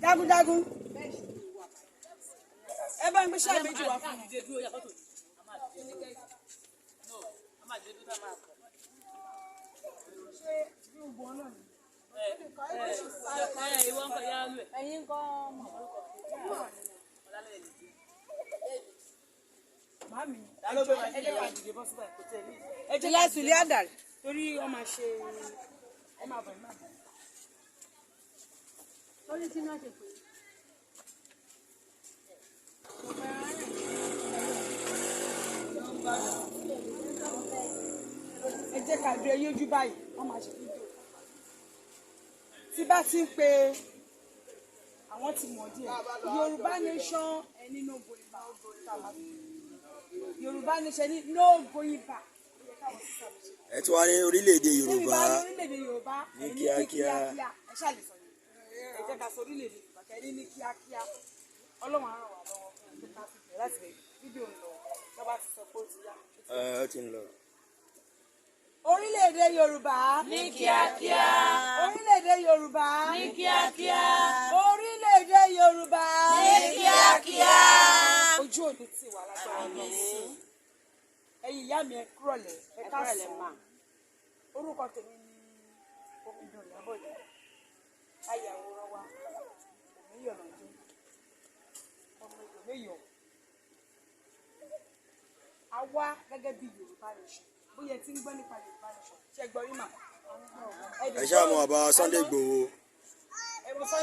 Jagunjagun, ẹ bá ń gbé ṣáà méjì wá fún mi. Ṣé bí gbogbo náà ni? Ẹ̀yin kọ́ mọ̀. Màámi, ẹ jẹ́ ká dìde bọ́ síbẹ̀ kò tẹ̀ ní. Ẹ jẹ́ Ìyá ká Sùlí Àdàl. Torí wọ́n máa ṣe, ẹ máa bọ̀, ẹ máa bọ̀. Torí tí náà ṣe pé. Ẹ jẹ́ ká dúró yójú báyìí, wọ́n máa ṣe fídíò. Tí bá ti ń pe àwọn tí mọ̀ díẹ̀, Yorùbá Nation, ẹni no going back. Yorùbá Nation ní no going back. Ẹ tún wá ní orílẹ̀-èdè Tẹ́mi Yorùbá bá ní orílẹ̀-èdè Yorùbá ní ẹni ní kíákíá. Kíákíá. Ẹ ṣáà lè sọ yẹn. Ẹ jẹ́ ká sọ orílẹ̀-èdè Yorùbá kẹ́ni ní kíákíá. Ọlọ́run á ràn wá lọ́wọ́. Ẹ jẹ́ ká fi bẹ̀rẹ̀ láti bẹ̀rẹ̀ fídíò ń lọ. Lọ́ba ti sọ pé ó ti yá. Ẹ ó ti ń lọ. Orílẹ̀-èdè Yorùbá Ní kíákíá. Orílẹ̀-èdè Yorùbá Ní kíákíá. Orílẹ̀-èdè Yorùbá Ní kíákíá. Ojú òní tì wá lágbára lọ. Ẹ̀yin ìyá mi, ẹ kúrọ̀lẹ́, ẹ káàsán. Orúkọ tèmi ni Omidan Ìyábọ̀dé, ayàwòrán wa òmíyọ̀nà jẹ́ ọmọ ìgbòmíyọ̀. A wá gẹ́gẹ́ bí Yorùbá Nation. Bóyá ẹ ti ń gbọ́ nípa Yorùbá Nation, ṣe gbọ́ rí mà? Ẹ ṣáà mọ bàbá Sunday Igboho. Ẹ mọ Sunday.